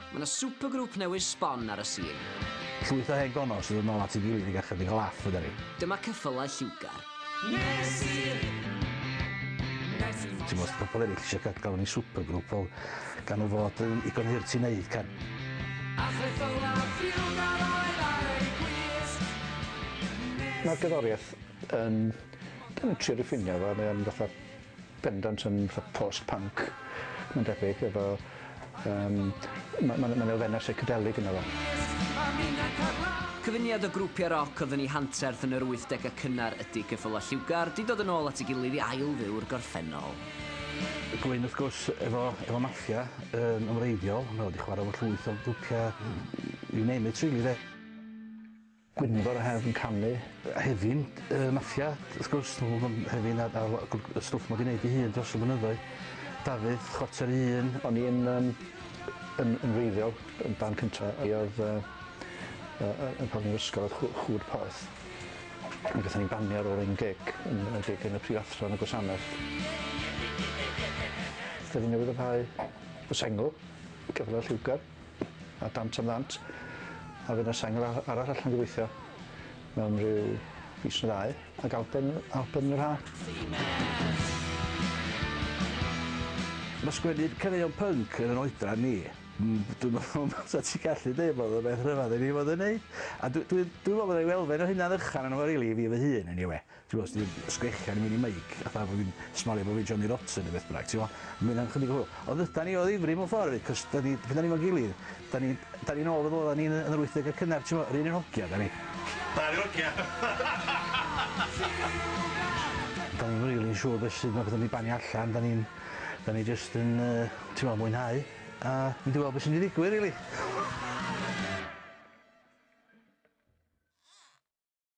Mae yna supergrŵp newydd sbon ar y sîn. Llwyth o hen gonos sydd yn ôl at ei gilydd i gael chydig o laff yda ni. Dyma Ceffylau Lliwgar. Ti'n gwybod, os pobl eraill eisiau gael galw ni supergroup, wel, gan nhw fod yn igon hurt i wneud, can. Mae'r gerddoriaeth yn... Da ni'n trio diffinio fo, mae o'n fatha bendant yn fatha post-punk, mae'n debyg, efo... Um, Mae'n ma, ma elfennau psychedelic yna fo. Cyfuniad o grwpiau roc oedd yn ei hanterth yn yr 80au cynnar ydy Ceffylau Lliwgar, di dod yn ôl at ei gilydd i ail-fyw'r gorffennol. Gwyn, wrth gwrs, efo Maffia yn ymwreiddiol, mae wedi chwarae efo llwyth o grwpiau, you name it, really, de. Gwynfor a Hef yn canu. Hefin, Maffia, wrth gwrs, Hefin a y stwff mae wedi gwneud ei hun dros y blynyddoedd. Dafydd, 0.25. O'n i'n yn wreiddiol, yn band cyntaf, i oedd yn pan i'n ysgol oedd Chwd Poeth. A gathon ni'n banio ar ôl un gig, yn y gig yn y prifathro yn y gwasanaeth. Dyn ni newydd ryddhau y sengl, Ceffylau Lliwgar, a Dant am Ddant, a fydd yna sengl arall allan gobeithio mewn rhyw fis neu ddau, ac album yn yr ha. Mae sgwennu caneuon punk yn yn oedran ni, dwi'n meddwl sa ti'n gallu dweud bod o'n beth rhyfedd i ni fod yn neud. A dwi'n meddwl bod ei elfen o hynna ddychan yn efo rili i fi fy hun, anyway. Ti'n gwybod, os ti'n sgrechian i mynd i meic, fatha bod fi'n smalio bod fi'n Johnny Rotten neu beth bynnag, ti'n gwybod? Mae'n mynd chydig o hwyl. Ond ydan ni o ddifri mewn ffordd, cos da ni, pryd da ni fo'n gilydd, da ni'n ôl fel oeddan ni yn yr 80au cynnar, ti'n gwybod, yr un hogia, da ni. Da ni'n hogia! Da ni'n rili'n siŵr beth sydd, mae pethau'n mynd i banio allan, da ni just yn, ti'n gwybod, mwynhau, a mynd i weld beth sy'n mynd i ddigwydd, rili.